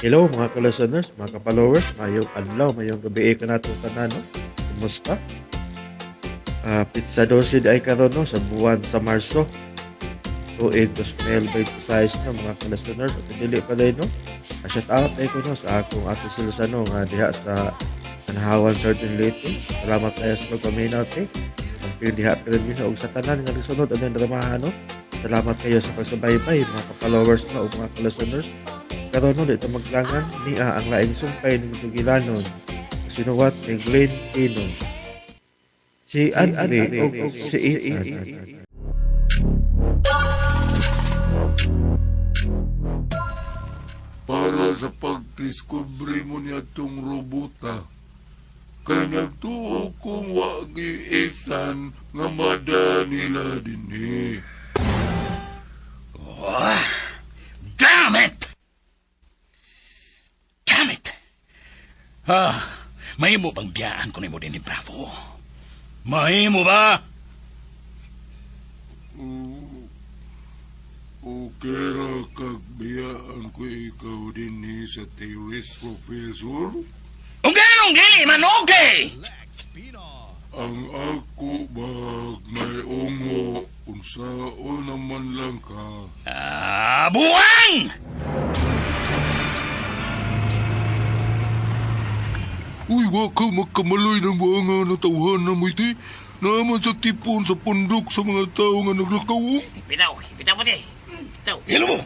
Hello mga ka-listeners, mga ka-followers, mayong adlaw, mayong gabi kanato tanan, no? Kumusta? Petsa 12 ay karon, no, sa buwan sa Marso. Tuig 2026 na, mga ka-listeners, at dili pa din, no. Shout out ay ko, no, sa akong ate Silsa, no, nga diha sa Anahawan, Certain Leyte. Salamat kayo sa pagpaminaw, te. Ang diha pero no, ug sa tanan nga nagsunod anong dramahan, no. Salamat kayo sa pagsubaybay, mga ka-followers, no, ug mga ka-listeners. Karon, no, dito maglangan niya ang laing sumpay ng Dugilanon. Sinuwat ni Glenn Pino. Si Andre ug si Ethan. Para sa pagdiskubre mo niya tong robota. Kay nagtuo kong wagi Ethan nga mada nila dinhi. Oh, damn it! Damn it! Ah, mahimo bang biyaan ko nimo din ni Bravo? Mahimo ba? Okay ra kag biyaan ko ikaw dinhi sa terrace, Professor. Kung ganong dili man okay! Ang ako bag may ungo unsaon naman lang ka. Ah, buwang! Uy, wa ka magkamaloy ng buanga na tawhan na mo iti. Naaman sa tipon sa pundok sa mga tao nga naglakaw. Bitaw, bitaw mo di. Bitaw. Hilo mo!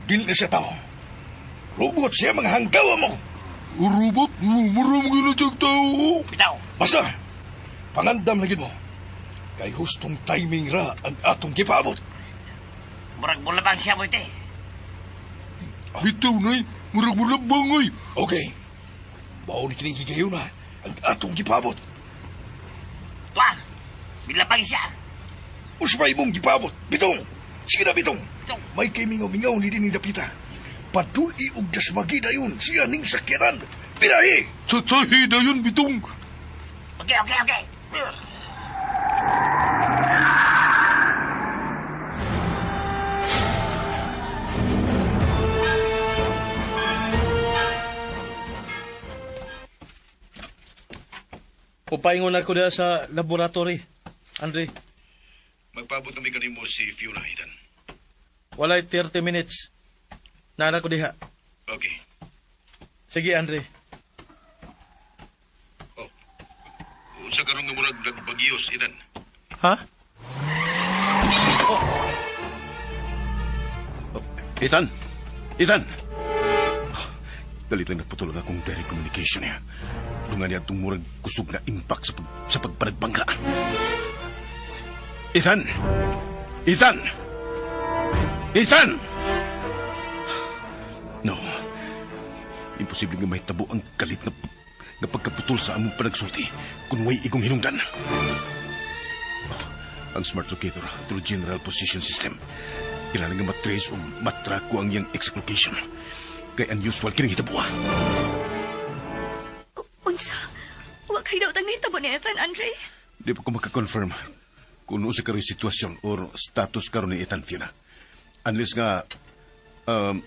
Dili na siya tao. Robot siya mga hanggawa mo. O robot, maram gina siyang tao. Bitaw. Basta, pangandam lagi mo. Kay hustong timing ra ang atong gipaabot. Murag bulabang siya mo iti. Bitaw, nay, murag mulabang ay. Okay. Mao ni kining higayuna ang atong gipaabot. Tuwa. Bilabang siya. Usbay mong gipaabot. Bitong! Sige na, bitong. Bitong. May kay mingaw-mingaw ni din ni Dapita. Paduli og dasmagi dayon siya ning sakyanan. Birahe! Tsatsahi na yun, bitong. Okay. Upaingon ako diha sa laboratory, Andre. Magpaabot na may kanimo si Fiona, Ethan. Walay 30 minutes. Nara ko diha. Okay. Sige, Andre. Oh. Unsa karon nga murag nagbagyos, Ethan? Ha? Oh. Ethan! Ethan! Dalit lang naputol ang akong direct communication niya. Dungan niya itong murag kusog na impact sa pagpanagbangka. Ethan! Ethan! Ethan! No. Imposible nga mahitabo ang kalit na pagkaputol sa among panagsulti kung way igong hinungdan. Oh, ang smart locator through general position system. Kailangan nga matrace o matrack ko ang iyang exact location. Kay unusual kining hitabo. Unsa? Wa kay daw tang nahitabo ni Ethan, Andre? Di pa ko makakonfirm kung unsa karon sitwasyon or status karon ni Ethan, Fiona. Unless nga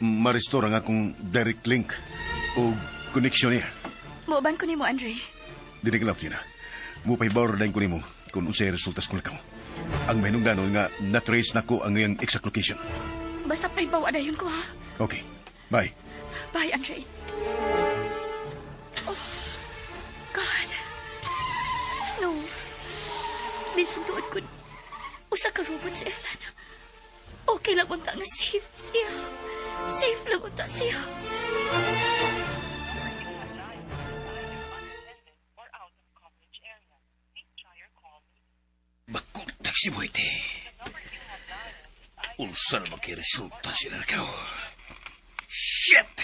ma-restore ang akong direct link o connection niya. Muuban ko nimo, Andre. Dili ka lang, Fiona. Mupahibaw ra ko nimo kung unsay resulta sa lakaw. Ang mahinungdanon nga na-trace nako ang iyang exact location. Basta pahibaw dayon ko, ha. Okay. Bye. Bye, Andre. Oh, God. No. Bisan tuod ko, usa ka robot si Ethan. Okay lang unta nga safe siya. Safe lang unta siya. Bakuntak si Boyte. Unsa na makiresulta sila nakaw. Shit!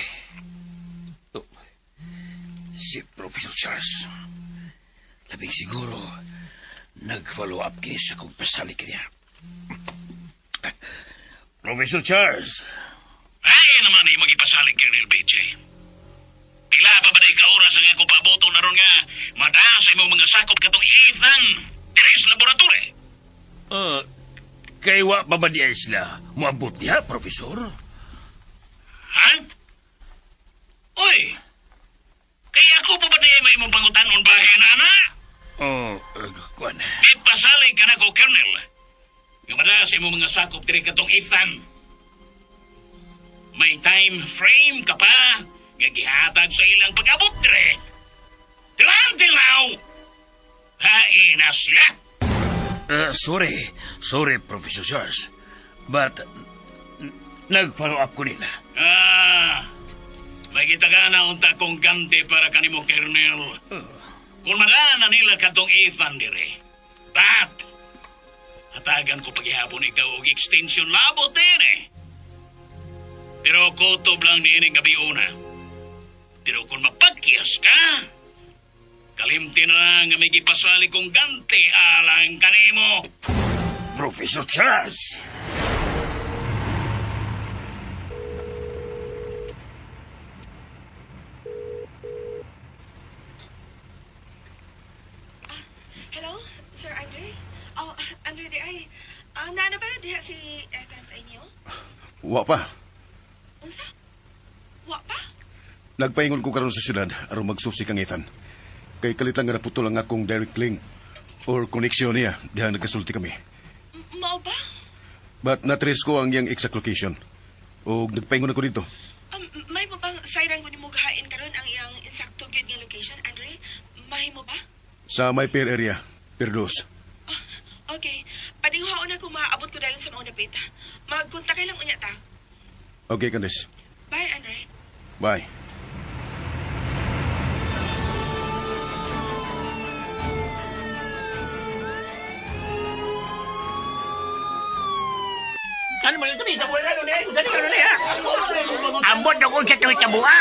Oh, si Professor Charles. Labing siguro, nag-follow up kini sa kong pasali kaniya. Professor Charles! Ay naman ay magipasalig, Colonel BJ. Pila pa ba ka oras ang akong paboto na ron nga madaa sa imong mga sakop katong Ethan diri sa laboratory? Kay wa pa ba diay sila moabot diha, Professor? Ha? imong pangutanon bahin na na? Oh, kuan. Ipasalig ka na ko, Colonel. Nga mada sa imong mga sakop diri katong Ethan. May time frame ka pa nga gihatag sa ilang pag-abot dire. Pero until now, hain na sila. Sorry, Professor Charles. But, nag-follow up ko nila. Ah, may gitagana unta kong ganti para kanimo, Colonel. Kung madana nila katong Ethan dire, but, hatagan ko paghihapon ikaw og extension labot din eh. Pero kutob lang niining gabi una. Pero kung mapagkiyas ka, kalimti na lang nga may gipasali kong ganti alang kanimo. Professor Charles! Hello, Sir Andre? Oh, Andre di ay. Naano ba na diha si Ethan sa inyo? Wa pa. Unsa? Wa pa? Nagpaingon ko karon sa syudad aron magsusi kang Ethan. Kay kalit lang nga naputol ang akong direct link or connection niya diha nagkasulti kami. Mao ba? But natrace ko ang iyang exact location. O nagpaingon ako dito. May mo bang sayran ko nimo gahain karon ang iyang insakto gyud nga location, Andre? Mahimo ba? Sa may pier area, Pier Dos. Ah, okay. Padinghaon na kung maaabot ko dayon sa maong dapit. Magkontak lang unya ta. Okay, Candice. Bye, Andre. Bye. Ano man ito? Ha? Ambot na kung sa tuwing tabua.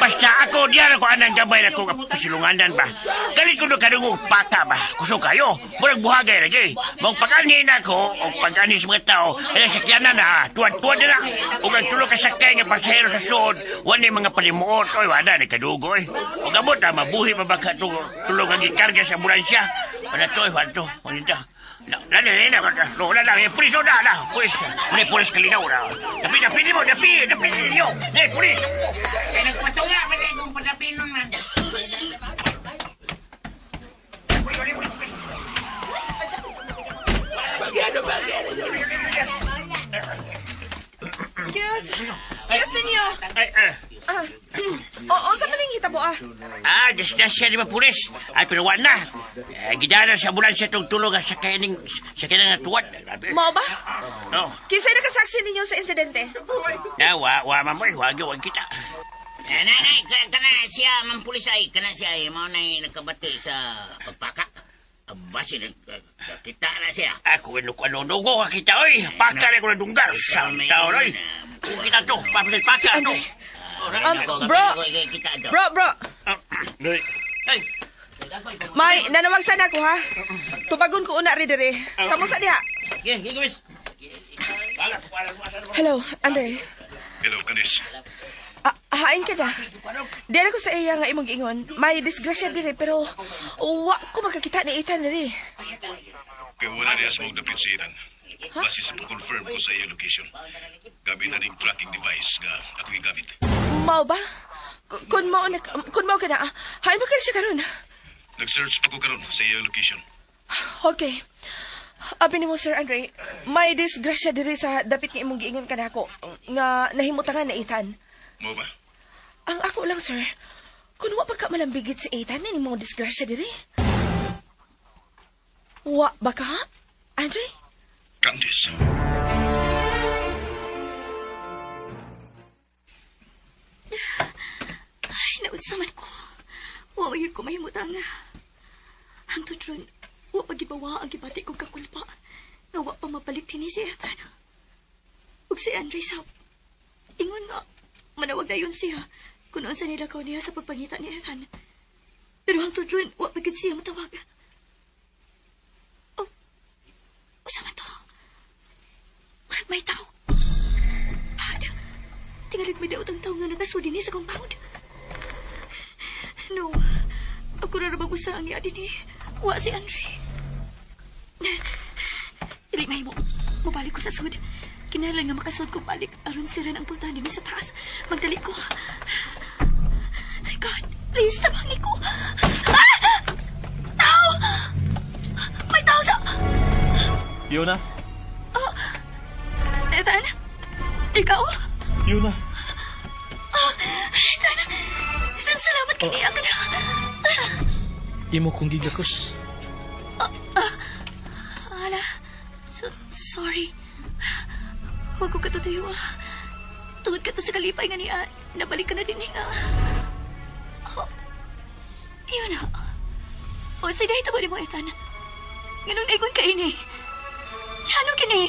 Basta ako, diyan ako anang gabay na kong pasilunganan ba. Galit ko na kadungog pata ba. Kusog kayo. Murag buhagay lagi. Mong pag-anin ako, o pag-anin sa mga tao, ay sakyanan na, tuwad-tuwad na lang. Ug ang tulo ka sakay nga pasahero sa suod, wala mga palimuot. Oy, wala ni kadugoy. Ug ambot na, mabuhi pa ba ka tulog ang gikarga sa ambulansya. Wala to, wala to, wala to. Na, na, na, na, na, na, na, pulis, na, na, pulis, na, pulis kalinaw na. Dapi, dapi mo, dapi, dapi ninyo. Ne, pulis. Kaya nagpatunga, pala kung padapinon man. Excuse. Excuse ninyo. Ay, eh. Ah, oo, sa maling hitabo ah. Ah, disgrasya di ba pulis? Ay, pero wala na. Eh, gidana sa ambulansya itong tulog sa kayaning, sa kayaning nga tuwad. Mao ba? Oh. Kinsay nakasaksi ninyo sa insidente? Na, wa, wa, mamoy, wa, wa kita. Nanay, kana siya, mang pulis ay, kana siya ay, mao na'y nagkabati sa pagpaka. Basi, kita na siya. Ako, ano ko, ano, nugo ka kita, oy. Paka na ko na dunggar. Sa taon, oy. Kita to, papatay paka to. Bro. Bro, bro. Ay, May nanawag sana ako ha. Tubagon ko una ri dire. Kamusta diha? Sige, sige, miss. Hello, Andre. Hello, Candice. Hain ka na. Dere ko sa iya nga imong giingon. May disgrasya dire pero wa ko makakita ni Ethan diri. Kaya wala niya sa mong dapit si Ethan. Base sa pag-confirm ko sa iyang location. Gamit na ning tracking device nga ako gigamit. Mao ba? Kun mao na kun mao ka na. Hain ba ka siya karon? Nag-search pa ko karon sa iyang location. Okay. Abi nimo Sir Andre, may disgrasya diri sa dapit nga imong giingon kanako nga nahimutangan na Ethan. Mao ba? Ang ako lang sir, kun wa pa ka malambigit si Ethan ni mong disgrasya diri. Wa ba ka? Andre? Candice. Ay, naunsa man ko. Wa yun ko mahimutang. Hangtod ron, wa pa gibawa ang gibati kong kakulpa. Nga wa pa mapalit dinhi si Ethan. Ug si Andre sa ingon nga manawag na yun siya kung unsa nilakaw niya sa pagpangita ni Ethan. Pero hangtod ron, wa pa gid siya matawag. Oh, usa man to? Murag may tao. Pad, tingalig may daot ang tao nga nagasud dinhi sa compound. No, ako na rabang usa ang niya dinhi. Wa si Andre. Dili mahimo. Mobalik ko sa sud. Kinahanglan nga makasud ko balik aron siran ang puntahan dinhi sa taas. Magdali ko. God, please tabangi ko. Fiona? Oh, Ethan? Ikaw? Fiona? Oh, Ethan! Ethan, salamat kay niya ka na. Imo kong gigakos. Ala, sorry. Huwag ko katutuyo. Tungod ka to sa kalipay nga niya, nabalik ka na din nga. Oh, yun na. O, sige, ito mo, Ethan. Ganun ikon ka ini. Ano kini?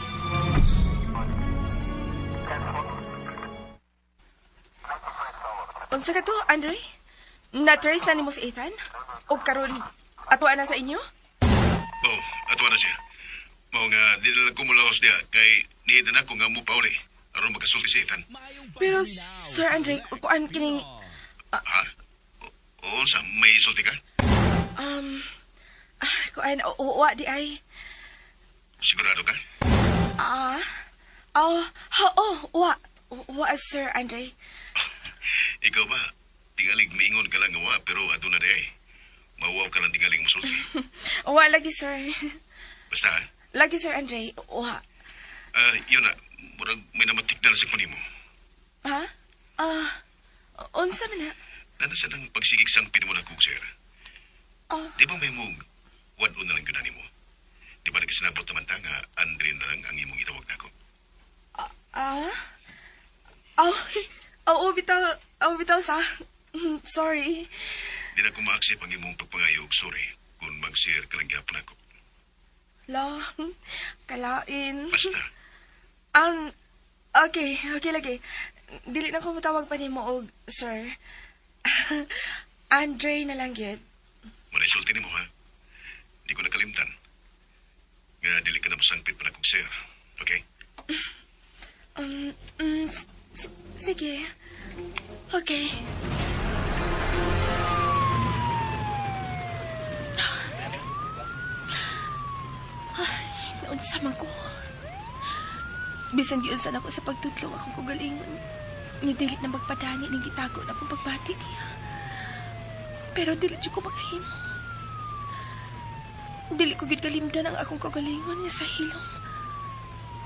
Unsa ka to, Andre? Na-trace na nimo si Ethan? O karon ato na sa inyo? Oh, ato na siya. Mao nga, di na lang kumulaos niya kay nihidan ako nga mo pauli. Aron makasulti si Ethan. Pero, Sir Andre, kuan kining... Ha? O, unsa, may sulti ka? Kuan, wa di ay. Sigurado ka? Oh, oh, wa. Wa, Sir Andre. Ikaw ba? Tingalig maingon ka lang nga wa, pero ato na di ay. Mawaw ka lang tingalig musulti. Wa lagi, sir. Basta, ha? Lagi, Sir Andre. Wa. Yun na, murag may namatik na sa nimo. Ha? Unsa man na? Nana sa nang pagsigig sang pinimo na kog, sir. Oh. Di ba may mong wad-on na lang yun nimo? Di ba nagsinabot naman ta nga Andre na lang ang imong itawag nako? Oh, oh, bitaw, oh, bitaw sa. Sorry. Di na ko ma-accept ang imong pagpangayo og sorry kung mag-share ka lang gyapon ako. La, kalain. Basta. Okay, okay lagi. Dili na ko matawag pa nimo og sir. Andre na lang gyud. Manisulti nimo ha. Di ko nakalimtan. Nga dili ka na masangpit pa na kog sir. Okay? Sige. Okay. Ay, naunsa man ko. Bisan giunsa na ko sa pagtudlo akong kagalingon. Nga dili na magpadani ning gitago na akong pagbati niya. Pero dili jud ko makahimo. Dili ko gid kalimdan ang akong kagalingon nga sa hilom.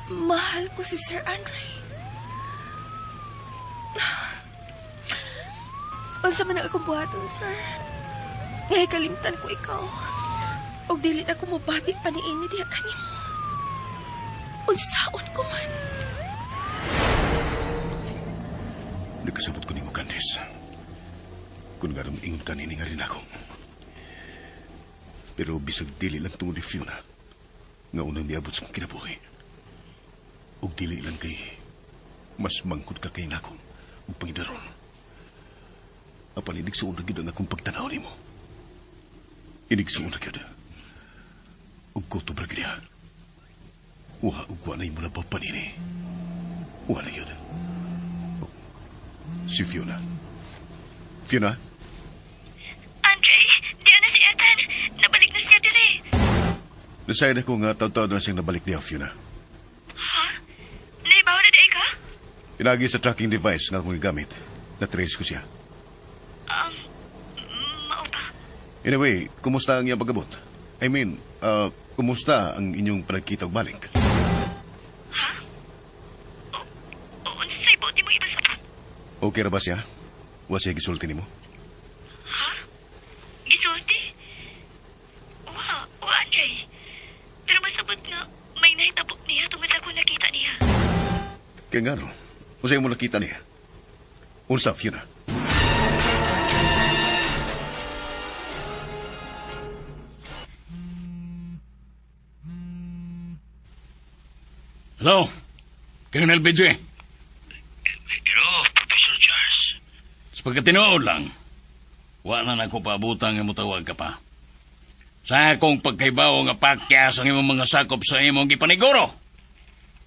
Mahal ko si Sir Andre. Unsa man ang akong buhaton, sir? Nga kalimtan ko ikaw. Og dili na ko mobati pa niini diha kanimo. Unsaon ko man. Nagkasabot ko nimo, Candice. Kung nga ingon ka nini nga rin ako. Pero bisag dili lang tungod ni Fiona, nga unang niabot sa kong kinabuhi. Ug dili lang kay mas mangkod ka kay nako ug pangidaron. Apan inigsuon na gyud ang akong pagtanaw nimo. Inigsuon na gyud. Ug kutob ra gyud diha. Wa ug wa na imo labaw pa nini. Wa na gyud. Oh, si Fiona. Fiona? Andre, di na si Ethan. Nabalik na siya diri. Nasayan ako nga taon-taon na siyang nabalik niya, Fiona. Ha? Naibaw na di ka? Inagi sa tracking device nga akong gigamit. Na-trace ko siya. Mao ba? Anyway, kumusta ang iyang pag-abot? I mean, kumusta ang inyong panagkita og balik? Ha? Unsay buot mo ipasabot? Okay ra ba siya? Wa siya gisulti nimo? Ha? Gisulti? Wa, wa Andre. Pero masabot nga may nahitabo niya tungod sa akong nakita niya. Kaya nga no, unsay mo nakita niya? Unsa, Fiona? Hello, Colonel BJ. Hello, Professor Charles. Sa pagkatinuod lang, wa na nako paabutan nga motawag ka pa. Sa akong pagkaibaw nga pakyas ang imong mga sakop sa imong gipaniguro.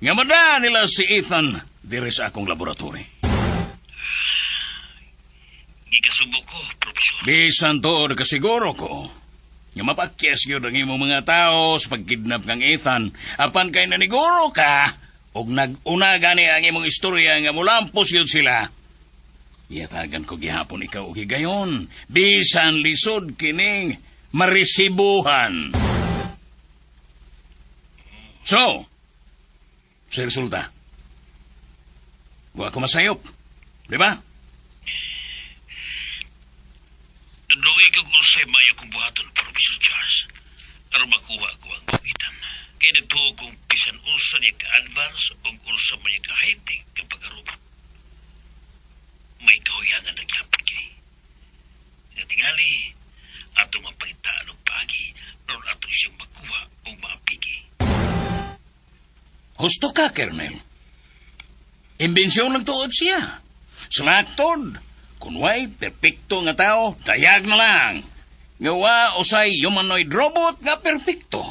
Nga mada nila si Ethan diri sa akong laboratory. Gikasubo ko, Professor. Bisan tuod kasiguro ko nga mapakyas gyud ang imong mga tao sa pagkidnap kang Ethan apan kay naniguro ka og nag-una gani ang imong istorya nga mulampos gyud sila. Iyatagan ko gihapon ikaw og higayon bisan lisod kining maresibuhan. So, sa resulta, wa ko masayop. Di ba? Tudloy ko kung sa'y mayo kong buhaton, Professor Charles. Aron makuha ko ang gugitan. Kaya nagtuo kong bisan unsa niya ka-advance o unsa man niya ka-high-tech kapag robot. May kahuyangan na gyapon kini. Nga tingali, atong mapangitaan og paagi aron ato siyang makuha o maapiki. Husto ka, Colonel. Imbensyon lang tuod siya. Sa matod, kung way perpekto nga tao, dayag na lang. Nga wa usay humanoid robot nga perpekto.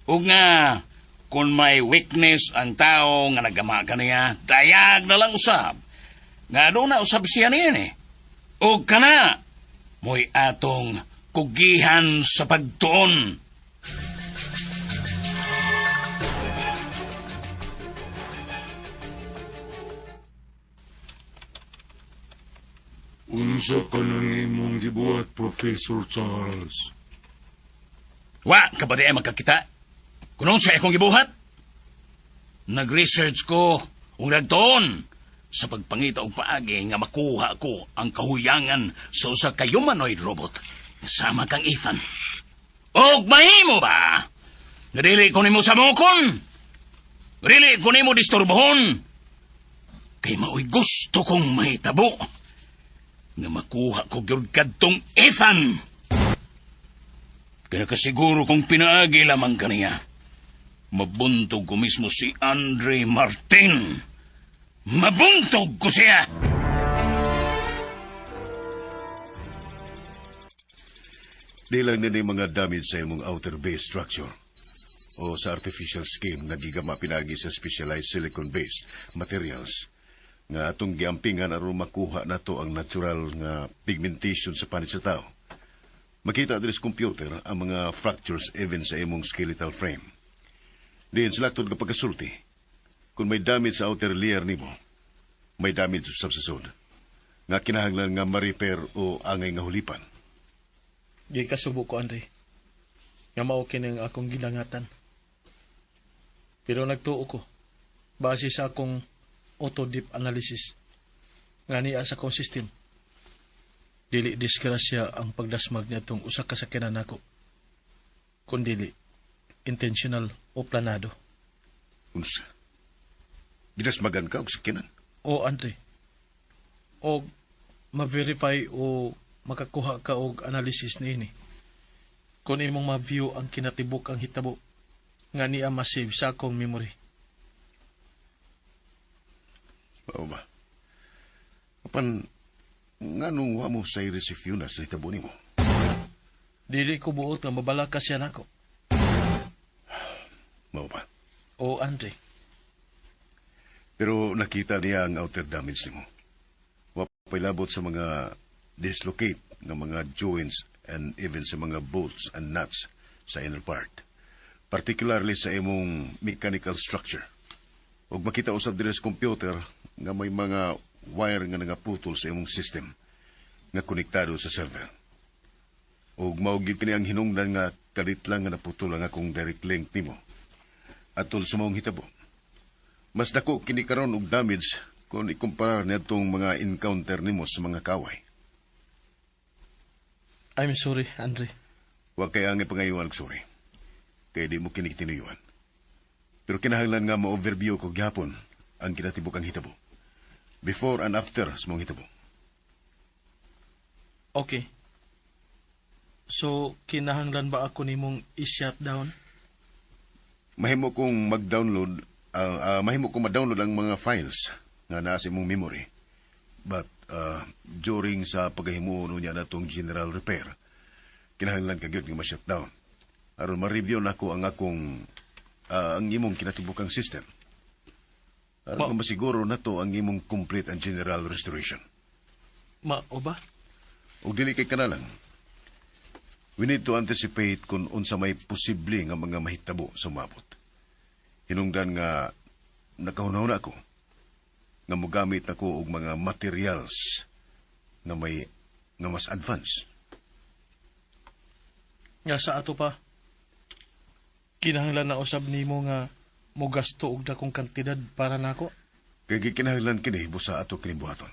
Ug nga, kung may weakness ang tao nga nagama kaniya, dayag na lang usab. Nga doon na usab siya niyan eh. Ug kana, mo'y atong kugihan sa pagtuon. Unsa ka nang imong gibuhat, Professor Charles? Wa ka ba di ay magkakita? Kung sa akong gibuhat? Nag-research ko ug nagtuon sa pagpangita og paagi nga makuha ko ang kahuyangan sa usa ka humanoid robot sama kang Ethan. Og mahimo ba? Nga dili ko nimo samukon. Dili ko nimo disturbohon. Kay mao'y gusto kong mahitabo nga makuha ko gyud kadtong Ethan. Kaya kasiguro kong pinaagi lamang kaniya. Mabuntog ko mismo si Andre Martin. Mabuntog ko siya! Di lang nini mga damage sa imong outer base structure o sa artificial skin nga gigama pinagi sa specialized silicone-based materials nga atong giampingan aron makuha nato ang natural nga pigmentation sa panit sa tao. Makita diri sa computer ang mga fractures even sa imong skeletal frame. Diin sa laktod nga pagkasulti, kung may damage sa outer layer nimo, may damage usab sa sud, nga kinahanglan nga ma-repair o angay nga hulipan. Gikasubo ko, Andre, nga mao kini ang akong gilangatan. Pero nagtuo ko, base sa akong auto-deep analysis, nga niya sa akong system, dili disgrasya ang pagdasmag niya usa ka sakyanan nako, kundili intentional o planado. Unsa? Gidasmagan ka og sakyanan? O, Andre. O ma-verify o makakuha ka og analysis niini. Kung imong ma-view ang kinatibuk ang hitabo nga niya ma-save sa akong memory. Mao ba? Apan, nganong wa mo sa si Fiona sa hitabo nimo? Dili ko buot nga mabalaka siya nako. Mao ba? O, Andre. Pero nakita niya ang outer damage nimo. Wa pa'y labot sa mga dislocate nga mga joints and even sa mga bolts and nuts sa inner part. Particularly sa imong mechanical structure. Ug makita usab diri sa computer nga may mga wire nga nangaputol sa imong system nga konektado sa server. Ug mao gyud kini ang hinungdan nga kalit lang nga naputol ang akong direct link nimo. Atol sa maong hitabo. Mas dako kini karon og damage kung ikumparar niadtong mga encounter nimo sa mga kaway. I'm sorry, Andre. Wa kay ang ipangayuan og sorry. Kay di mo kini tinuyuan. Pero kinahanglan nga ma-overview ko gihapon ang kinatibuk ang hitabo. Before and after sa mong hitabo. Okay. So, kinahanglan ba ako nimong i-shutdown? Mahimo kong mag-download, mahimo kong ma-download ang mga files nga naa sa imong memory. But during sa pagahimo niya natong general repair, kinahanglan ka gyud nga ma-shutdown. Aron ma-review nako ang akong ang imong kinatibukang system. Aron nga masiguro nato ang imong complete and general restoration. Mao ba? Ug dili kay kanalang. We need to anticipate kung unsa may posible nga mga mahitabo sa moabot. Hinungdan nga nakahuna-huna ako nga mogamit ako og mga materials nga may nga mas advance. Nga sa ato pa, Kinahanglan na usab nimo nga mogasto og dakong kantidad para nako. Kay gikinahanglan kini busa ato kini buhaton.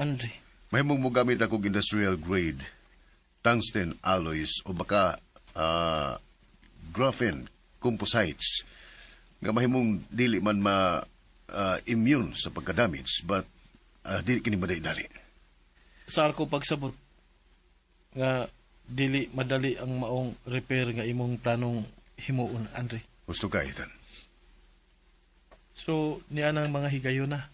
Andre, Mahimong mogamit ako og industrial grade tungsten alloys o baka graphene composites nga mahimong dili man ma immune sa pagka-damage, but dili kini madali-dali. Sa ako pagsabot nga dili madali ang maong repair nga imong planong himuon, Andre. Gusto ka, Ethan. So, niya nang mga higayon na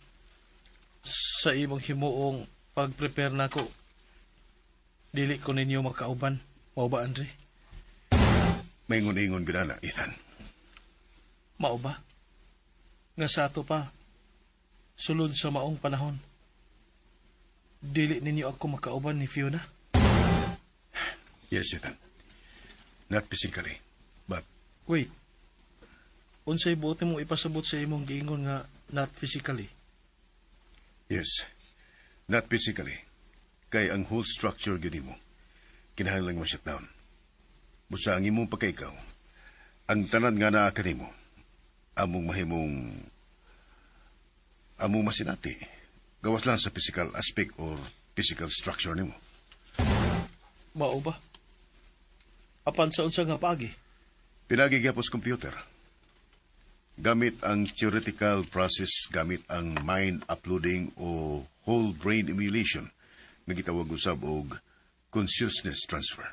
sa imong himuong pag-prepare nako, dili ko ninyo makauban. Mao ba, Andre? Maingon-ingon gud ana, Ethan. Mao ba? Nga sa ato pa, sulod sa maong panahon, dili ninyo ako makauban ni Fiona? Yes, Ethan. Not physically, but Wait. Unsay buot mo ipasabot sa imong giingon nga not physically? Yes. Not physically. Kay ang whole structure gyud mo kinahanglan mo shutdown. Busa ang imong pagkaikaw, ang tanan nga naa kanimo, among mahimong among masinati. Gawas lang sa physical aspect or physical structure nimo. Mao ba? Apan sa unsa nga paagi? Pinagi gyapon sa computer. Gamit ang theoretical process, gamit ang mind uploading o whole brain emulation nga gitawag usab og consciousness transfer.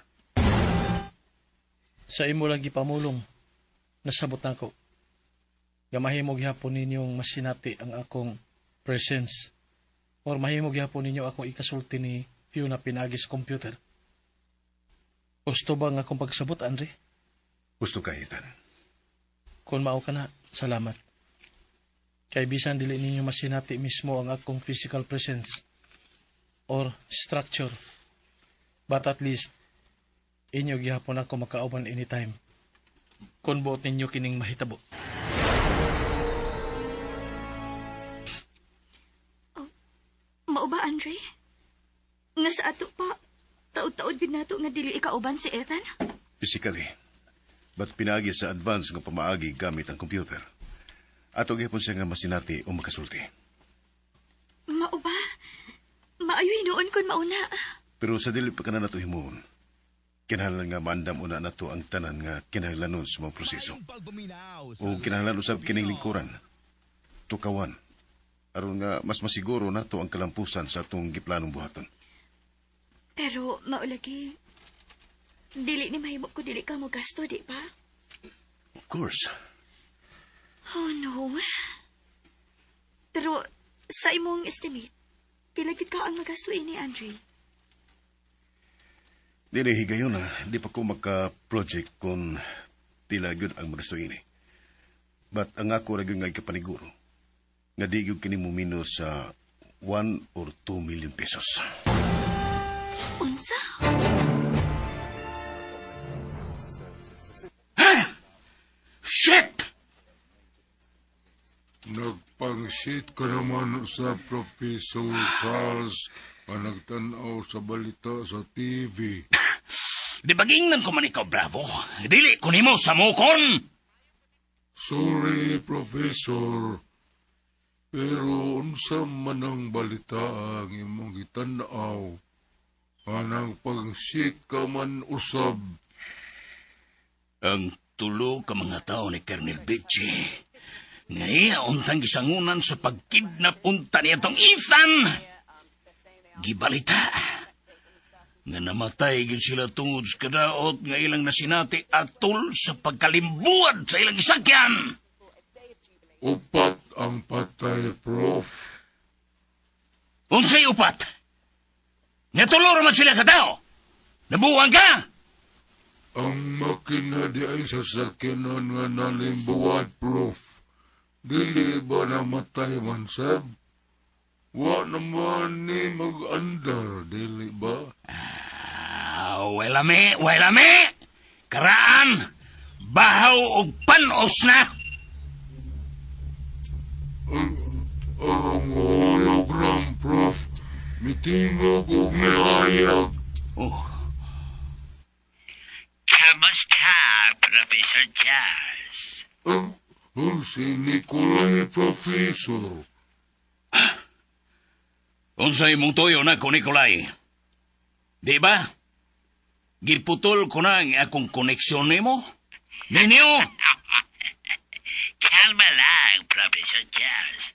Sa imo lang gipamulong, nasabot nako nga mahimo gihapon ninyong masinati ang akong presence or mahimo gihapon ninyo akong ikasulti ni Fiona pinaagi sa computer. Gusto ba nga akong pagsabot, Andre? Gusto ka, Ethan. Kung mao ka na, salamat. Kay bisan dili ninyo masinati mismo ang akong physical presence or structure, but at least, inyo gihapon ako makauban anytime, kung buot ninyo kining mahitabo. Mao ba, Andre? Nga sa ato pa, taod-taod gid nato nga dili ikauban si Ethan? Physically. But pinagi sa advance nga pamaagi gamit ang computer. Ato gihapon siya nga masinati o makasulti. Mao ba? Maayo hinuon kon mauna. Pero sa dili pa kana nato himuon, kinahanglan nga maandam una nato ang tanan nga kinahanglanon sa mga proseso. O kinahanglan usab kining lingkuran, tukawan, aron nga mas masiguro nato ang kalampusan sa atong giplanong buhaton. Pero mao lagi, dili ni mahimo ko dili ka mo gasto, di ba? Of course. Oh no. Pero sa imong estimate, pila gid ka ang magasto ini, Andre? Dili higayon na, di pa ko maka-project kung pila gyud ang magasto ini. But ang ako ra gyud nga ikapaniguro, nga di gyud kini mo minus sa 1 or 2 million pesos. Unsa? Shit! Nagpangsit ka naman sa Professor Charles nga nagtanaw sa balita sa TV. Di ba gingnan ko man ikaw, Bravo? Dili ko nimo sa mukon! Sorry, Professor. Pero unsa man ang balita ang imong gitanaw? Anang pangsit ka man usab. Ang tulo ka mga tao ni Colonel Beachy nga iya untang gisangunan sa pagkidnap unta niya tong Ethan. Gibalita nga namatay gid sila tungod sa kadaot nga ilang nasinati atol sa pagkalimbuad sa ilang gisakyan. Upat ang patay, Prof. Unsay upat? Nga tulo ra man sila katao. Nabuwang ka? Ang makina di ay sasakyanan nga nalimbuwad, Prof. Dili ba namatay man, sab? Wa naman ni mag-andar, dili ba? Ah, welame, welame! Karaan! Bahaw og panos na! Ang hologram, Prof. Mitingog og mihayag. Oh. Kamusta, Professor Charles? Si Nikolai, Professor. Unsa imong tuyo na ko, Nikolai? Di ba? Giputol ko na ang akong koneksyon nimo. Ninyo! Kalma lang, Professor Charles.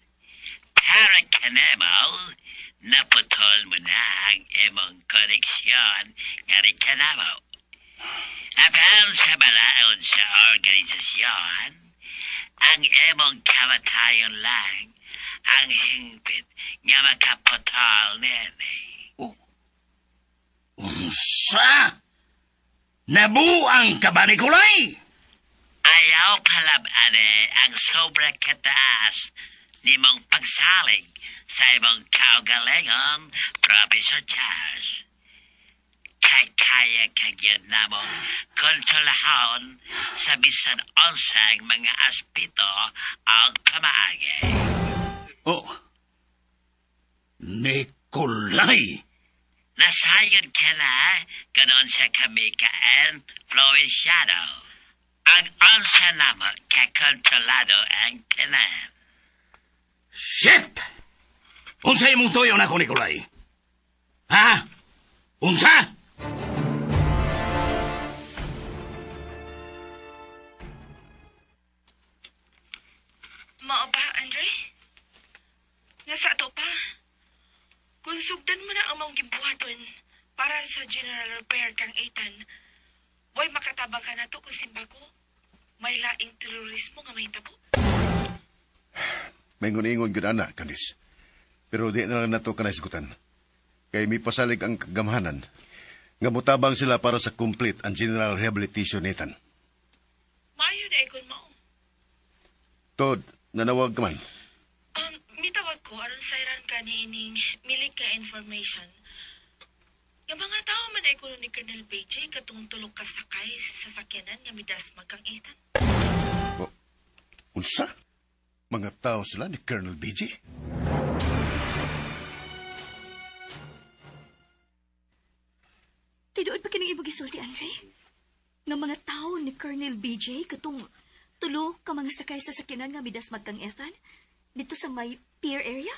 Para kanemo, naputol mo na ang imong koneksyon nga rin kanamo. Apan sa balaod sa organisasyon, ang imong kamatayon lang ang hingpit nga makaputol nini. Oh. Unsa? Nabuang ka ba, Nikolai? Ayaw palab-ane ang sobra kataas nimong pagsalig sa imong kaugalingon, Professor Charles. Kay kaya kagyan namong kontrolahon sa bisan unsang mga aspito og pamaagi. Oh. Nikolai! Nasayon ka na ganon sa kami ka-influensyado. Ang unsa namo ka-kontrolado ang tanan. Shit! Unsa imong tuyo na ko, Nikolai? Ha? Unsa? Mao ba, Andre? Nga sa ato pa. Kung sugdan mo na ang mong gibuhaton para sa general repair kang Ethan, way makatabang ka na to kung simbako. May laing terorismo nga mahitabo. May ngun-ingon gyud ana, Candice. Pero di na lang nato kanasgutan. Kay may pasalig ang kagamhanan nga mutabang sila para sa complete ang general rehabilitation Nathan. Maayo na ikon mao. Tod, nanawag ka man. Mitawag ko aron sayran ka niining milik ka information. Nga mga tao man ay kuno ni Colonel BJ katong tulok ka sakay sa sakyanan nga midasmag kang Ethan. Oh, unsa? Mga tao sila ni Colonel BJ? Tinuod pa kining imong gisulti, Andre? Nga mga tao ni Colonel BJ katong tulo ka mga sakay sa sakyanan nga midasmag kang Ethan dito sa may pier area?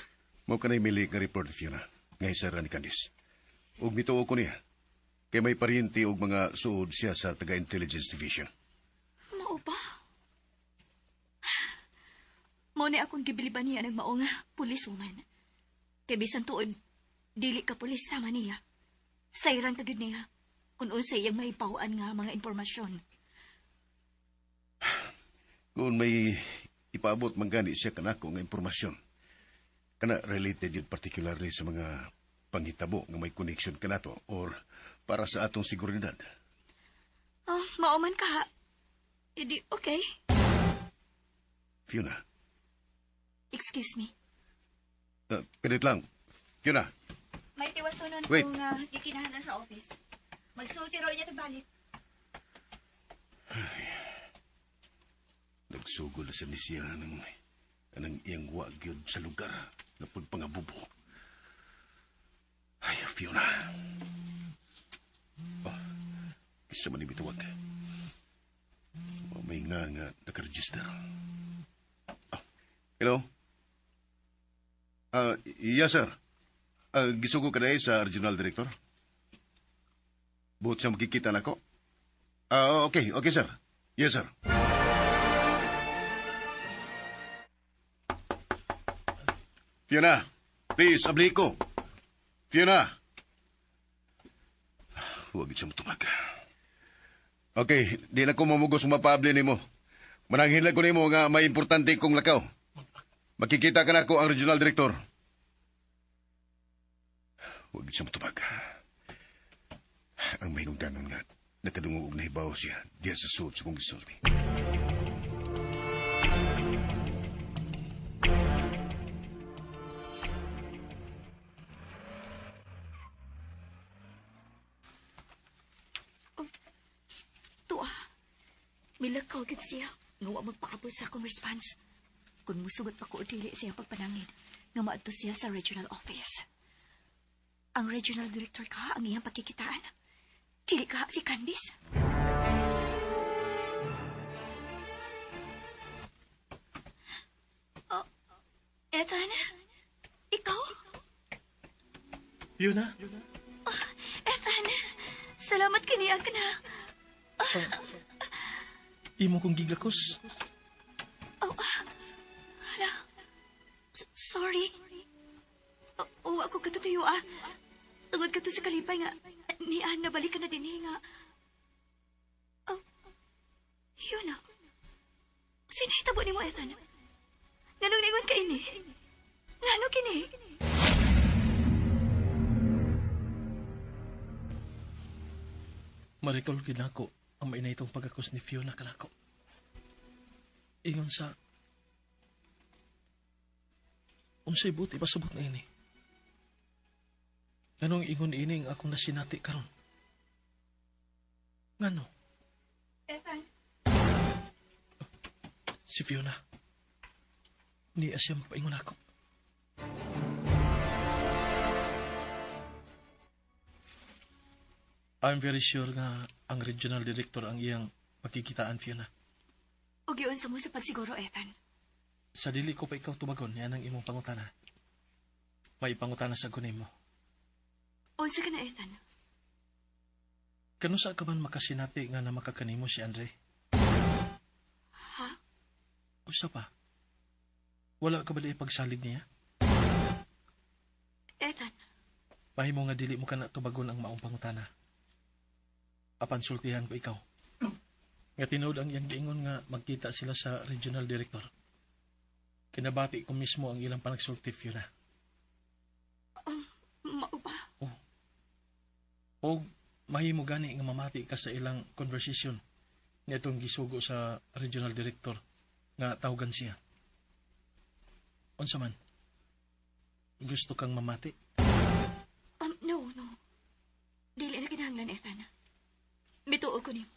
Mao kanay mili nga report, Fiona, nga isara ni Candice. Ug mituo ko niya, kay may paryente og mga suod siya sa taga-intelligence division. Mao ba? Mao ni akong gibiliban niya ng mao nga policewoman. Kay bisan tuod, dili ka pulis sama niya. Sayran ka gyud niya kung unsay iyang mahibaw-an nga mga impormasyon. Kung may ipaabot man gani siya kanako nga impormasyon, kana related yun particularly sa mga panghitabo nga may connection kanato or para sa atong seguridad. Oh, mao man ka. Idi, okay. Fiona. Excuse me. Pilit lang. Fiona. May tiwasonon Wait. kung gikinahanglan sa office. Magsulti ro niya tagbalik. Nagsugol na sa ni siya ng anang iyang wagyod sa lugar na pagpangabubo. Ay, Fiona. Oh, isa man ibitawag. Oh, may nga nakaregister. Oh, hello? Yes, sir. Gisugo ka na sa regional director? Buot siya makikita na ko? Okay, okay, sir. Yes, sir. Fiona, please, abli ko. Fiona. Huwag siya matubag. Okay, di na ko mamugos mapaabli nimo. Mananghin lang ko nimo nga may importante kong lakaw. Makikita ka na ko ang regional director. Huwag siya matubag. Ang mahinungdanon nga, nakadungog og nahibaw siya diya sa suot sa kong gisulti. Tuwa. Milakaw gid siya. Nga wa magpaabot sa akong response. Kung musugot pa ko o dili siya pagpanangin, nga maadto siya sa regional office. Ang regional director ka ang iyang pagkikitaan. Dili ka si Candice. Fiona? Ethan, salamat kaniya ka na. Imo kong gigakos. Oh, hala. Sorry. Oh, ako katutuyo ah. Tungod ka to sa kalipay nga. Ni Ann, nabalik ka na din eh, nga. Oh, yun ah. Sinahitabo ni mo, Ethan? Nganong ningon ka ini? Ngano kini? Maricol kinako ang mainay itong pagkakos ni Fiona kanako. Ingon sa... Unsay buti pasabot na ini. Nganong ingon ini ang akong nasinati karon? Ngano? Ethan. Si Fiona. Niya siya mapaingon ako. I'm very sure nga ang regional director ang iyang pagkikitaan, Fiona. Og giunsa mo sa pagsiguro, Ethan. Sa dili ko pa ikaw tubagon, yan ang imong pangutana. May pangutana sa gunin mo. Unsa ka na, Ethan? Kanusa ka man makasinati nga na makakanimo si Andre? Ha? Usa pa. Wala ka ba di pagsalig niya? Ethan, Mahimo nga dili mo ka na tubagon ang maong pangutana. Apan sultihan ko ikaw. Nga tinuod ang iyang giingon nga magkita sila sa regional director. Kinabati ko mismo ang ilang panagsulti, Fiona. Mao ba? O mahimo gani nga mamati ka sa ilang conversation nga itong gisugo sa regional director nga tawagan siya. Unsa man? Gusto kang mamati? No, no. Dili na kinahanglan, Ethan. Mituo ko nimo.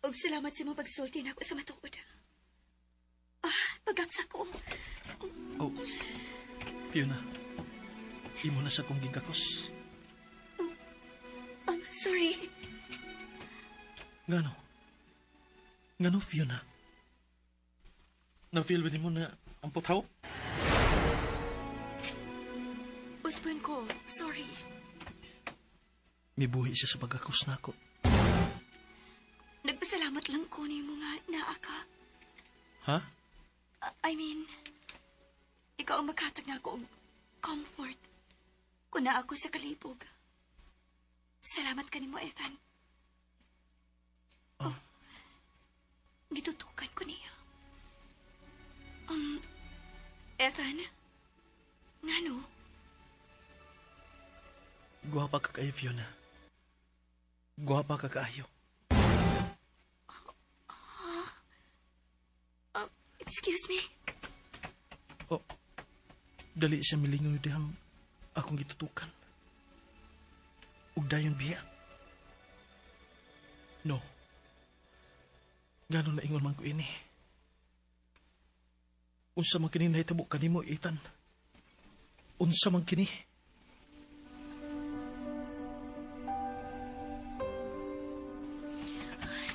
Og salamat sa imong pagsulti nako sa matuod. Ah, pagaksa ko. Oh, Fiona. Imo na sa kong gigakos. Sorry. Ngano? Ngano, Fiona? Na-feel ba nimo na ang putaw? Usban ko. Sorry. Mibuhi siya sa pagkakos nako. Nagpasalamat lang ko nimo nga naa ka. Ha? I mean, ikaw ang maghatag na ako og comfort kung naa ako sa kalibog. Salamat kanimo, Ethan. Oh. Gitutukan ko niya. Ethan? Ngano? Guwapa ka kayo, Fiona. Guwapa ka kaayo. Excuse me? Oh, dali siya milingoy dihang akong gitutukan. Ug dayon biya. No. Ngano na ingon man ko ini? Unsa man kini nahitabo kanimo, Ethan? Unsa man kini?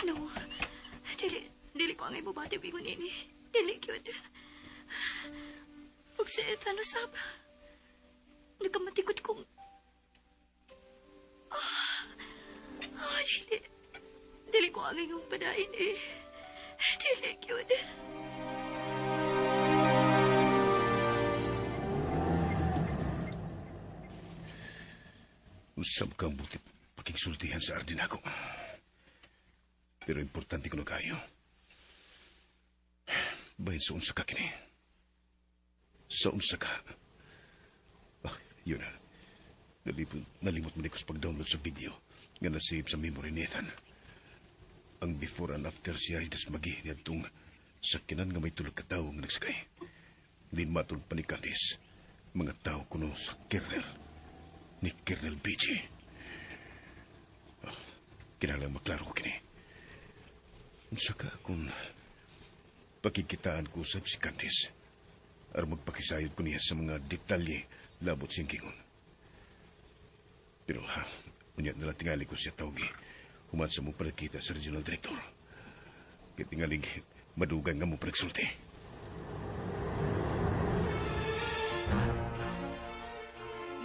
No. Dili ko ang ibabati ingon ini. Dili gyud. Ug si Ethan usab. Nagkamatikod kong... Oh, dili. Dili ko ang iyong padain eh. Dili gyud. Usab kang buti pakigsultihan sa ardin ako. Pero importante ko na kayo. Bahin sa unsa ka kini. Sa unsa ka. Ah, yun na. Nalimot mo ni ko sa pag-download sa video nga na-save sa memory ni Ethan. Ang before and after siya ay dasmagi niadtong sakinan nga may tulog ka tao nga nagsakay. Di matulog pa ni Candice. Mga tao kuno sa Kernel. Ni Kernel BG. Oh, kinahanglan maklaro ko kini. Unsa ka kung pakikitaan ko usab si Candice aron magpakisayod ko niya sa mga detalye labot siyang gingon. Pero ha, unya na lang tingali ko siya tawgi. Human sa mo panagkita sa regional director. Kaya tingaling madugang nga mo panagsulti.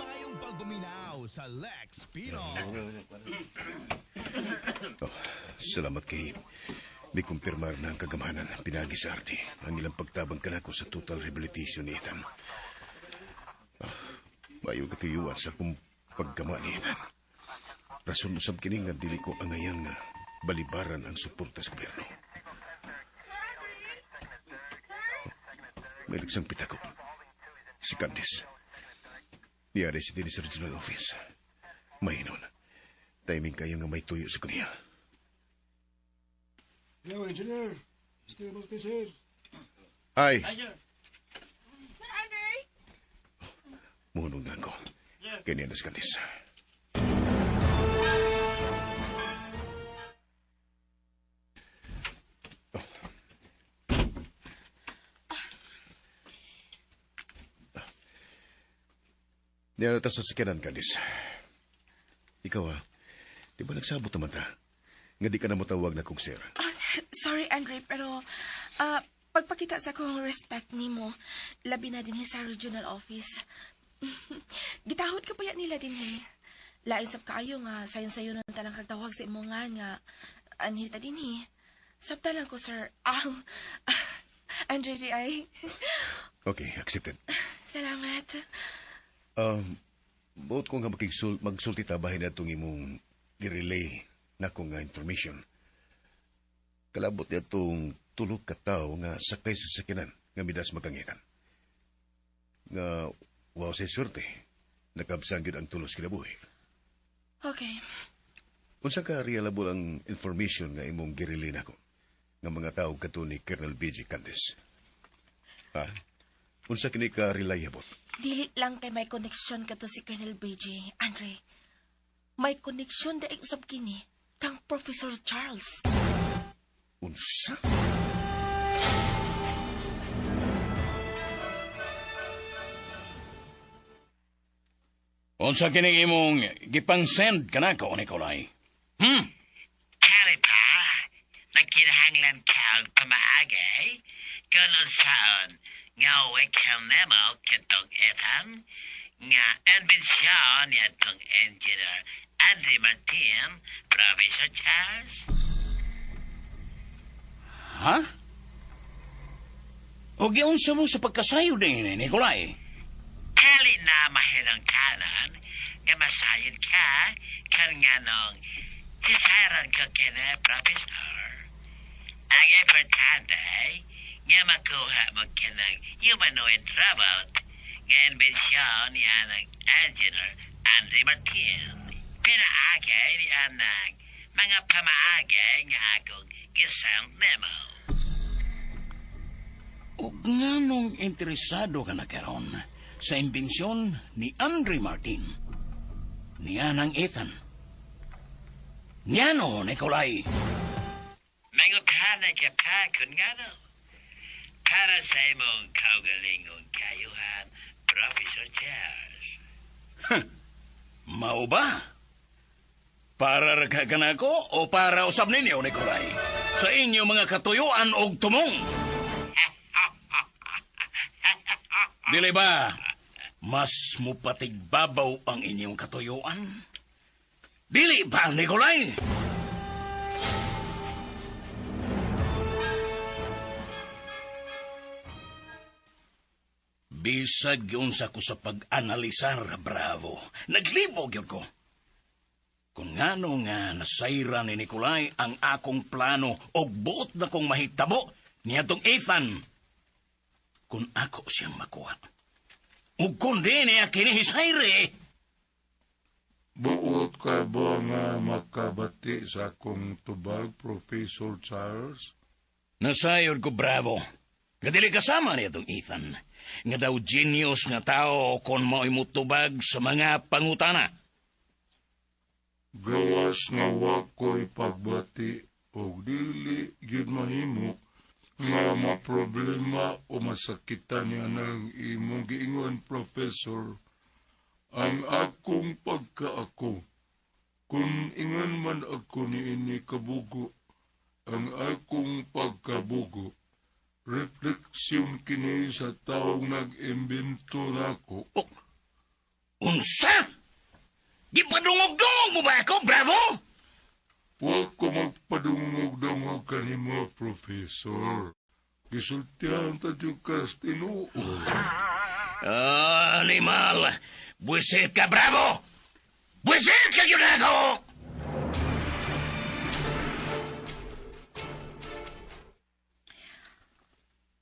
Maayong pagpaminaw sa Lex Pino. Oh, salamat kay may kumpirmar na ang kagamanan pinagi sa RD ang ilang pagtabang kanako sa total rehabilitation ni Ethan. Ah, mayo katuyuan sa akong paggama ni Ethan. Rason usab kini nga dili ko angayan nga balibaran ang suporta sa gobyerno. May ligsang pitako. Si Candice. Niyari si Dennis sa regional office. Mahinon. Timing kayo nga may tuyo sa kaniya. Hello, engineer. Mr. Martin, sir. Ay, Sir Andre? muhunong lang ko. Kaya niya na si Candice. Niya na ta sa sakyanan, Candice. Ikaw ah, di ba nagsabot naman ta? Nga di ka na motawag na kong sir. Ah, sorry, Andre, pero pagpakita sa akong respect nimo, labi na din sa regional office. Gitahod ka pa yan nila din eh. Lain sab kaayo nga sayon-sayon na talang kagtawag sa imo nga nga anhita din eh. Sabta lang ko, sir. Andre di ay. Okay, accepted. Salamat. Buot ko nga magsulti ta bahin na itong imong gi-relay na ko nga information. Kalabot niya itong tulog ka tao nga sakay sa sakyanan nga midas magangitan. Nga wow sa swerte, nakabsang yun ang tulos kinabuhi. Okay. Unsa ka reliable ang information nga imong gi-relay nako nga mga tao kato ni Colonel B.J. Candice? Ha? Unsa kini ka reliable? Dili lang kay may connection kato si Colonel BJ, Andre. May connection daig usab kini kang Professor Charles. Unsa? Unsa kining imong gipang-send kanako, Nikolai? Kari pa, nagkinahanglan ka og pamaagay, kung unsaon nga welcome memo katong Ethan, nga imbensyon niya tong engineer Andre Martin, Professor Charles. Ha? O giunsa mo sa pagkasayo din, Nikolai? Kali na mahinungtanan nga masayod ka kan nganong hisayran ko kini, Professor. Ang importante nga makuha mo kinang humanoid robot nga imbensyon ni anang engineer Andre Martin. Pinaagay ni anang mga pamaagay nga akong gisend memo. Og nganong interesado ka na karon sa imbensyon ni Andre Martin, ni anang Ethan? Ngano, Nikolai? Mangutana ka pa kung ngano. Para sa imong kaugalingong kayuhan, Professor Charles. Mao ba? Para ra ka kanako o para usab ninyo, Nikolai? Sa inyo mga katuyuan og tumong. Dili ba, mas mupatigbabaw ang inyong katuyuan? Dili ba, Nikolai? Bisag yun sa ko sa pag-analisar, bravo. Naglibog yun ko. Kung ngano nga nasayra ni Nikolai ang akong plano og buot na kong mahitabo niadtong Ethan. Kung ako siyang makuha. Ug kung di niya kinihisayre. Buot ka ba nga makabati sa akong tubag, Professor Charles? Nasayod ko, bravo. Nga dili kasama niya itong Ethan. Nga daw genius nga tao kon mao'y mutubag sa mga pangutana. Gawas nga wa ko'y pagbati og dili gyud mahimo nga maproblema o masakitan niya ng imong giingon, Professor. Ang akong pagkaako, kung ingon man ako niini kabugo, ang akong pagkabugo, refleksyon kini sa taong nag-imbento nako. Oh, unsa? Gipadungog-dungog mo ba ako, Bravo? Wa ko magpadungog-dungog kanimo, Professor. Gisultihan ta jud kas tinuod. Ah, animal! Buisit ka, Bravo! Buisit ka yun ako!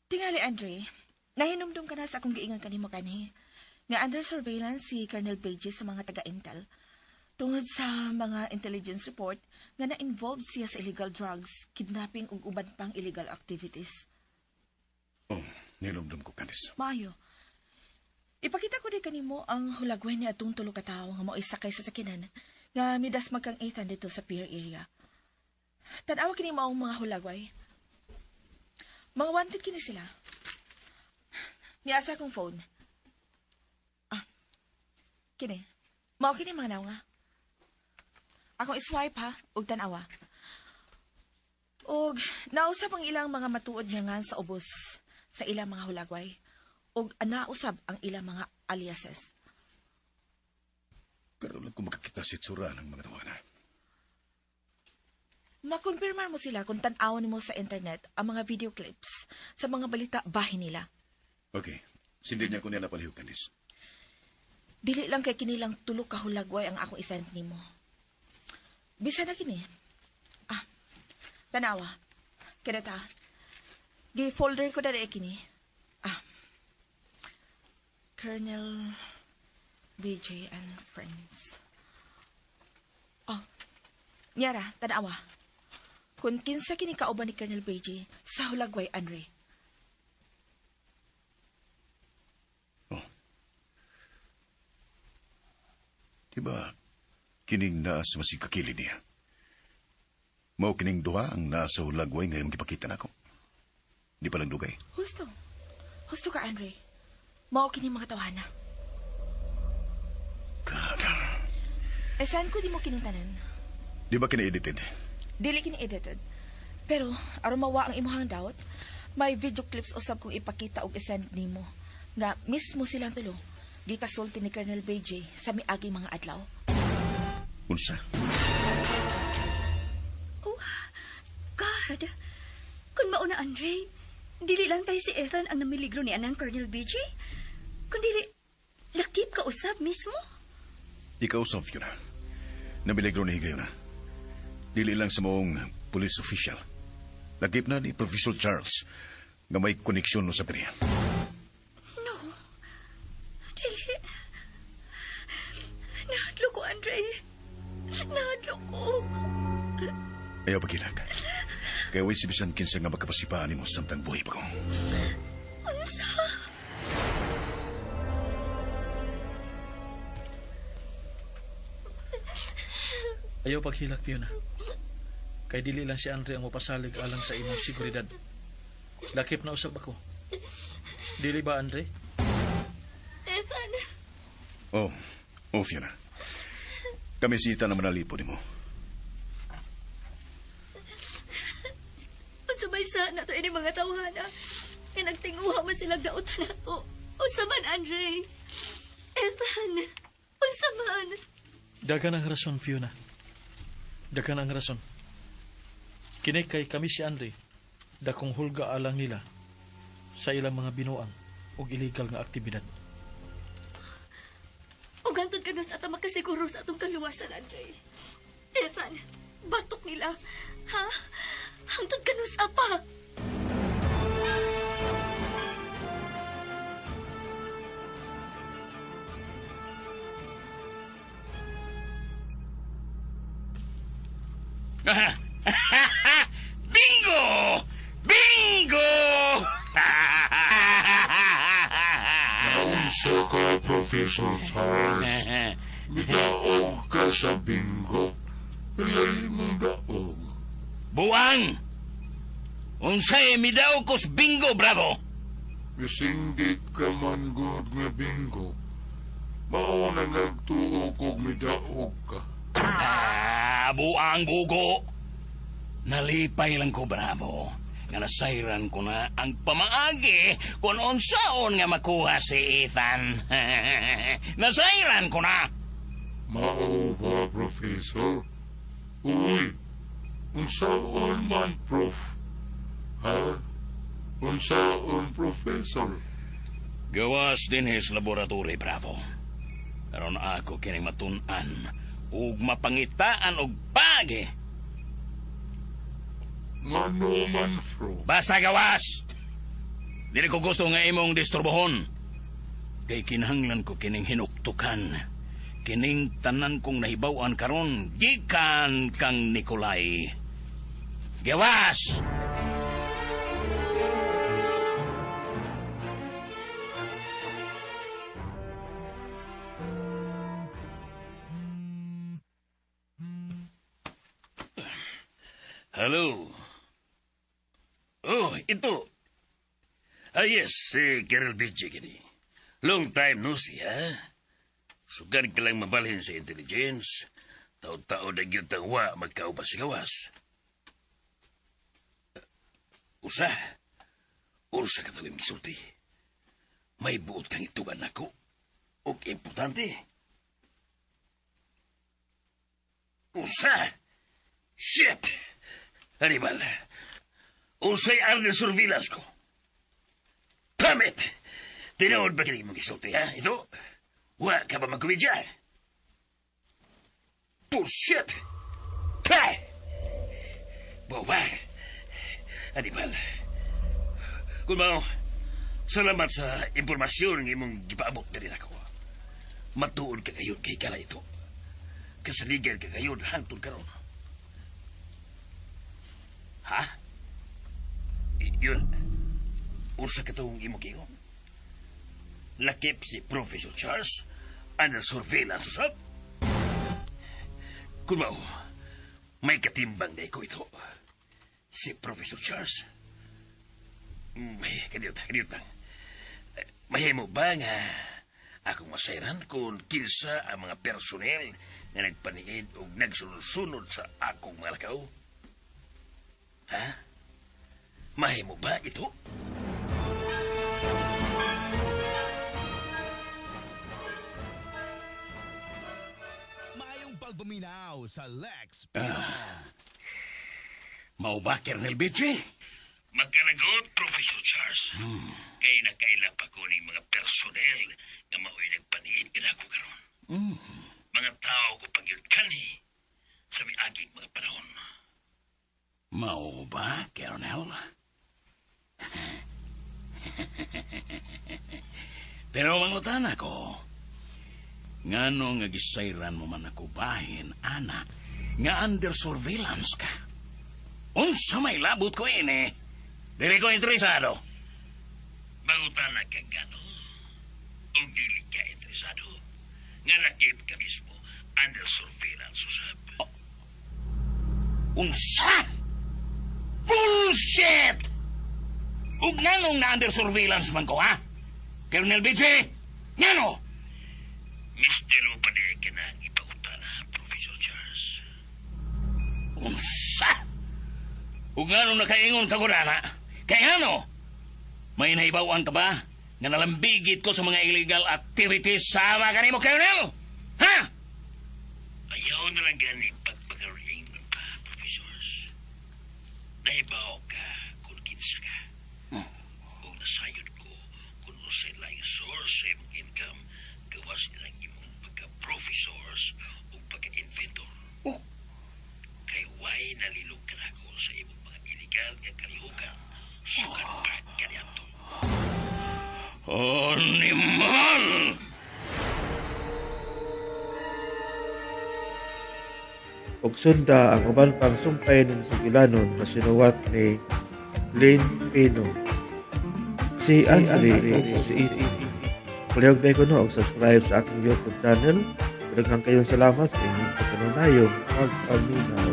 Tingali, Andre, nahinumdum ka na sa akong giingon kanimo kanhi nga under surveillance si Colonel Pages sa mga taga-Intel tungod sa mga intelligence report nga na-involve siya sa illegal drugs, kidnapping ug uban pang illegal activities. Oh, nilumdum ko, Candice. Maayo. Ipakita ko di kanimo ang hulagway ni atong tulo ka tawo nga mo'y sakay sa sakinan nga midasmag kang Ethan dito sa pier area. Tan-awa kini mao ang mga hulagway. Mga wanted kini sila. Niasa akong phone. Ah. Kini. Mao kini mga nawong. Akong iswipe ha, ug tan-awa. Og nausap ang ilang mga matuod nga ngan sa ubos sa ilang mga hulagway ug nausab ang ilang mga aliases. Karon lang ko makakita sa itsura ng mga tawana. Makumpirmar mo sila kung tan-awon nimo sa internet ang mga video clips sa mga balita bahin nila. Okay, sindi niya ko niya napalihog, Candice. Dili lang kay kinilang tulo ka hulagway ang akong isend nimo. Bisa na kini. Ah, tanawa. Kinata. Gi-folder ko na kini. Ah. Colonel BJ and Friends. Oh. Nyara, tanawa. Kung kinsa kini kauban ni Colonel BJ sa hulagway, Andre. Oh. Diba, kining naa sa masigkakili niya. Mao kining duha ang naa sa hulagway ngayong gipakita nako. Di pa lang dugay. Husto. Husto ka, Andre. Mao kini mga tawhana. God. Eh, saan ko di mo kining tanan? Di ba kini-edited? Dili kini edited. Pero, aron mawa ang imuhang doubt, may video clips usab kong ipakita og isend nimo nga mismo silang tulo gikasulti ni Colonel BJ sa miaging mga adlaw. Unsa? Oh, God. Kung mauna, Andre, dili lang tayo si Ethan ang namiligro ni anang Colonel BJ. Kung dili, lakip ka usab mismo. Ikaw, Fiona. Namiligro ni higayon na. Dili lang sa maong police official. Lakip na ni Professor Charles nga may koneksyon no sa kaniya. No. Dili. Nahadlo ko, Andre. Nahadlo ko. Ayaw pagilak. Kaya way si bisan kinsa nga makapasipaan nimo samtang buhi pa ko. Unsa? Ayaw paghilak, Fiona. Kay dili lang si Andre ang mapasalig alang sa imong seguridad. Lakip na usab ako. Dili ba, Andre? Ethan. Oh, oh Fiona. Kami si Ethan na manalipo nimo. Unsa may sa na to ini mga tawhana? Nga nagtinguha man sila dautan nato. Unsa man, Andre? Ethan, unsa man? Daghan ang rason, Fiona. Daghan ang rason. Kini kay kami si Andre, dakong hulga alang nila sa ilang mga binuang ug illegal nga aktibidad. Ug hantod ka na sa ata makasiguro sa atong kaluwasan, Andre. Ethan, batok nila. Ha? Hantod ka sa pa. Bingo! Bingo! Naunsa ka, Professor Charles. Midaog ka sa bingo. Pilay mong daog. Buang! Unsay midaog ko sa bingo, Bravo? Misinggit ka man gud nga bingo. Mao na nagtuo kog midaog ka. Ah, buang bugo. Nalipay lang ko, Bravo. Nga nasayran ko na ang pamaagi kung unsaon nga makuha si Ethan. Nasayran ko na. Mao Professor. Uy, unsaon man, Prof? Ha? Unsaon, Professor? Gawas dinhi sa laboratory, Bravo. Aron ako kining matun-an ug mapangitaan og pagi. Ngano man, Prof? Basta gawas. Dili ko gusto nga imong disturbohon. Kay kinahanglan ko kining hinuktukan. Kining tanan kong nahibaw-an karon gikan kang Nikolai. Gawas! Hello. Oh, ito. Ah, yes, si Gerald B. kini. Long time no see, ha? Sugad ka lang mabalhin sa intelligence. Tao-tao na gyud tang wa magkaupa sa gawas. Usa. Usa ka tawag gisulti. May buot kang itugan nako. Og importante. Usa. Shit! Animal. Unsay under surveillance ko. Pamit! Tinuod ba kini mong gisulti, ha? Ito? Wa ka ba magkomedya? Bullshit! Ha! Boba! Animal. Kung mao, salamat sa impormasyon ng imong gipaabot diri nako. Matuod ka gayon kay kala ito. Kasaligan ka gayon hangtod karon. Ha? Yun. Unsa ka tong imong giingon? Lakip si Professor Charles under surveillance usab. Kung mao, may katimbang na ko ito. Si Professor Charles. Kaniyot, kaniyot lang. Mahimo ba nga akong masayran kung kinsa ang mga personel nga nagpaniid o nagsunod-sunod sa akong mga lakaw? Ha? Mahimo ba ito? Maayong pagpaminaw sa Lex Pino. Mao ba, Colonel Beachy? Magkanagot, Professor Charles. Kay nakaila pa ko ning mga personel nga mao'y nagpaniid kanako karon. Mga tao ko pagyud kani sa miaging mga panahon. Mao ba, Colonel? Pero mangutana ko, ngano nga gisayran mo man ako bahin, ana, nga under surveillance ka? Unsa may labot ko ini? Dili ko interesado. Mangutana ka gano? O dili ka interesado? Nga nakip ka mismo under surveillance usab. Oh. Unsa? Bullshit! Ug nganong na under surveillance man ko, ha? Colonel BJ, ngano? Misteryo pa di ka na ipangutana, Professor Charles. Unsa? Ug nganong nakaingon ka ko na? Kay ano? May nahibawan ka ba nga nalambigit ko sa mga illegal activities sama kanimo, Colonel? Ha? Ayaw na lang gani pagpagaring pa, Professors. Nahibaw ka kung kinsa ka. Kung nasayod ko kung unsay laing source sa imong income, gawas nilang imong pagka-professors o pagka-inventor. Oh. Kay way nalilog ka nako sa imong mga illegal nga kalihukan. Sukad pa kaniadto. Animal! Ug sunda ang uban pang sumpay ning sugilanon nga sinuwat ni Lynn Pino. Si Andre ug si Ito. Palihog na ko no og subscribe sa akong YouTube channel. Daghang kayong salamat sa inyong pagkanunayong pagpaminaw.